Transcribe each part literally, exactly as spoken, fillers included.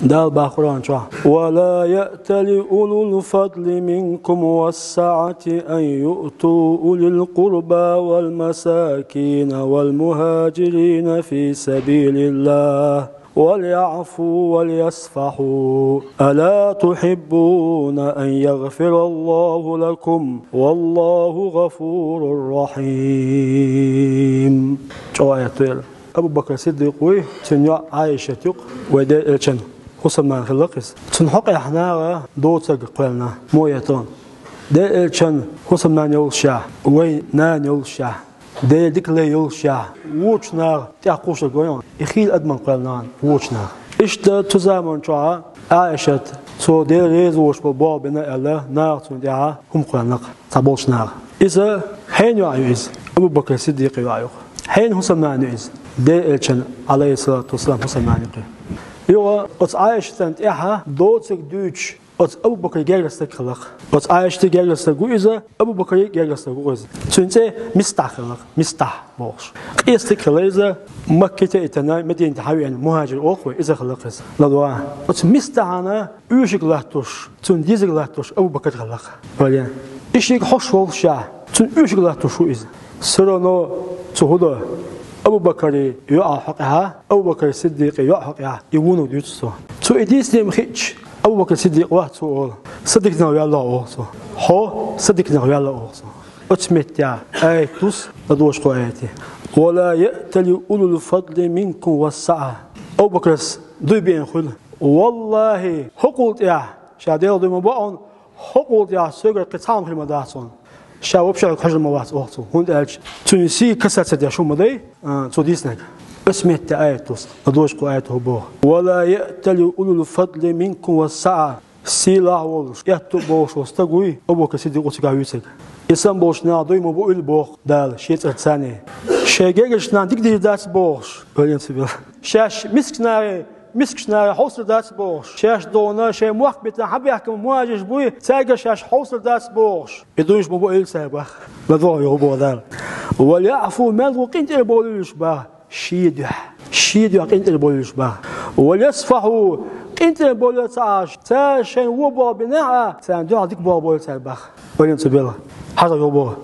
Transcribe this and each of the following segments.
Дала боху Къуръан чохь: «ولا يأتل أولو الفضل منكم والسعة أن يؤتوا أولي القربى والمساكين والمهاجرين في سبيل الله وليعفوا وليصفحوا ألا تحبون أن يغفر الله لكم والله غفور رحيم». ЧӀогӀа аят ду хӀара. Абу Бакр Сиддикъ вуй, цуьнан йоӀ Ӏайшат ю-кх, вай Делан Элчанан хӀусамнана хилла-кх иза. Цуьнан хьокъехь наха доцург кхоьллина, муха яра тхуна. Делан Элчанан хӀусамнана йолушехь, вайн нана йолушехь, Делан дика лай йолушехь, вочу наха тӀехь кхушург вай хьуна, и хийла адамна кхоьллина вочу наха. Иштта цу заман чохь Ӏайшат, цо Дела реза воцуш болу болх бина аьлла, наха цунна тӀехь хӀума кхоьллина-кх цхьаболчу наха. Иза хьенан йоӀ ю иза? Абу Бакр Сиддикъан йоӀ ю-кх. Хьенан хӀусамнана ю иза? Делан Элчанан, Ӏалайхиссалату вассалам, хӀусамнана ю-кх. Юха оцу Ӏайшатана тӀехь доцург дуьйцуш оцу Абу Бакран гергара стаг хилла-кх. Оцу Ӏайшатан гергара стаг ву иза, Абу Бакран гергара стаг ву иза. Цуьнан цӀе МистахӀ хилла-кх, МистахӀ бохуш. Къен стаг хилла иза, Маккате а йитина, Мединате хьан веана мухӀажир олу вай, иза хилла-кх иза. ЛадогӀа, оцу МистахӀана оьшург латтош, цунна дезарг латтош Абу Бакр хилла-кх. Вале, и шега хьош волушехь, цунна оьшург латтош ву иза. Всё равно цо хӀун до, Абу Бакран йоӀан хьокъехь, Абу Бакр Сиддикъан йоӀан хьокъехь и вониг дуьйцу цо. Цо и дийцинарг хиъча, Абу Бакр Сиддикъ вац, цо олу: «Сан диканах ваьлла хьо», – олу цо. «Хьо сан диканах ваьлла», – олу цо. Оцу метте аят дус, ладогӀа кху аяте: «ولا يأتل أولو الفضل منكم والسعة». Абу Бакрас дуй беана хуьлу: «Валлахи, хӀокхул тӀехь, ша Делах дуй ма бо хьуна, хӀокхул тӀехь соьгара кхин цхьа хӀума хир ма дац хьуна. Ша вообще хьоьга хьожур ма вац», – олу цо. ХӀунда аьлча цуьнан сий кхаьчна ца деш хӀума дай, а, цо дийцинарг. Оцу метте аят дус, ладогӀа кху аяте хӀун боху: «ولا يأتل أولو الفضل منكم والسعة». Сийлахь а волуш, аьтто а болуш волу стаг вуй Абу Бакр Сиддикъ, оцигахь вуьйцург. И санна болчу наха дуй ма буийла боху Дала Шен цӀарца царна. Шайн гергарчу нахана дика дийр дац бохуш, ойла ца билла. Шаьш мискачу нахе, мискачу нахе хьовсур дац бохуш. Шаьш догӀна, шайн мохк битина хьан бехкам мухӀажирш буй, цаьрга шаьш хьовсур дац бохуш. И дуйш ма буийла цара боху. ЛадогӀа юха боху Дала: «وليعفوا», мел ву къинтӀера болуьйлуш боху. Шен дуьхьа. Шен дуьхьа къинтӀера болуьйлуш боху. «وليصفحوا», къинтӀера болуьйлуш ца Ӏаш, цара шайна вон болх бинехь а, царна дуьхьал дика болх бойла цара боху. Ойла ца билла. Хьажа юха боху.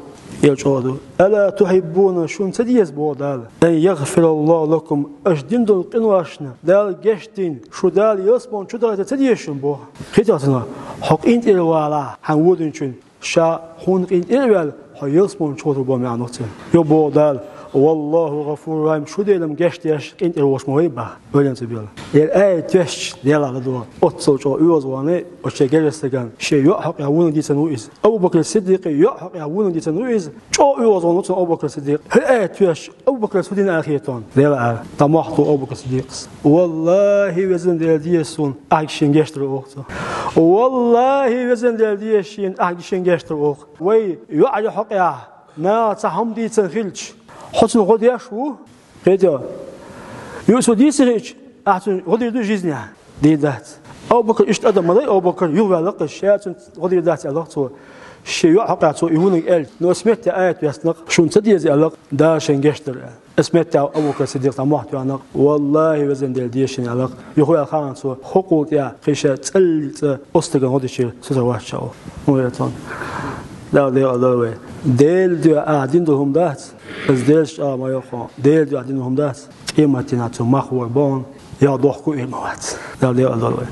Ил чӀогӀа ду. «ألا تحبون», шуна ца деза боху Дала, «أن يغفر الله لكم», аша дина долу къиношна Дала гечдина, шу Дала ялсамани чу дахийта ца деза шуна боху. Кхетий цунах, хьо къинтӀера валахь хьан вон динчунна, ша хьуна къинтӀера а ваьлла, хьо ялсамани чу гӀур ву боху маьӀна ду цуьнан. Юха боху Дала: «والله غفور رحيم», шу Дела-м гечдеш, къинтӀера волуш ма вай боху. Ойла ца билла. Яра аят тешча, Делахь ладогӀа, оццул чӀогӀа оьгӀазвахана, оцу шен гергарчу стагана, шен йоӀ хьокъехь вониг дийцина ву иза. Абу Бакр Сиддикъан йоӀ хьокъехь вониг дийцина ву иза. ЧӀогӀа оьгӀазвахана ву цунна Абу Бакр Сиддикъ. ХӀара аят тешча, Абу Бакрас хӀун дина аьлла хета хьуна? Делахь аьлла, дӀа мохь туху Абу Бакр Сиддикъас. «Валлахи, везан Дела, деза суна, ахьа шена гечдар», – олу цо. «Валлахи, везан Дела, деза шена, ахьа шена гечдар», – олу. Вай йоӀарий хьокъехь наха цхьа хӀума дийцина хилча, хьо цунна гӀо деш ву? Кхетий? Юха цо дийца хилча, ахьа цунна гӀо дийр ду жизнехь? Дийр дац. Абу Бакр иштта адам ма дай, Абу Бакр юхаваьлла-кх иза, ша цунна гӀо дийр дац аьлла-кх цо. Шен йоӀ хьокъехь цо и вониг аьлча, но оцу метте аят доьссина-кх, шуна ца деза аьлла-кх, Дала шайна гечдар аьлла. Оцу метте Абу Бакр Сиддикъас дӀа мохь тоьхна-кх, «Валлахи, везан Дела, деза шена», – аьлла-кх. Юха аьлла хаьттина цо, хӀокхул тӀехь кхин ша цӀаллица оцу стагана гӀо дича, со ца вац ша, олу. ХӀун ву цунна? Дала декъал дойла вай. Делан дуьхьа ахьа дина долу хӀума дац, иза Делаца чӀагӀо ма йо хьуна. Делан дуьхьа дина хӀума дац, къематдийнахь цунна мах вер бу хьуна, я дохко а эр ма вац. Дала декъал дойла вай.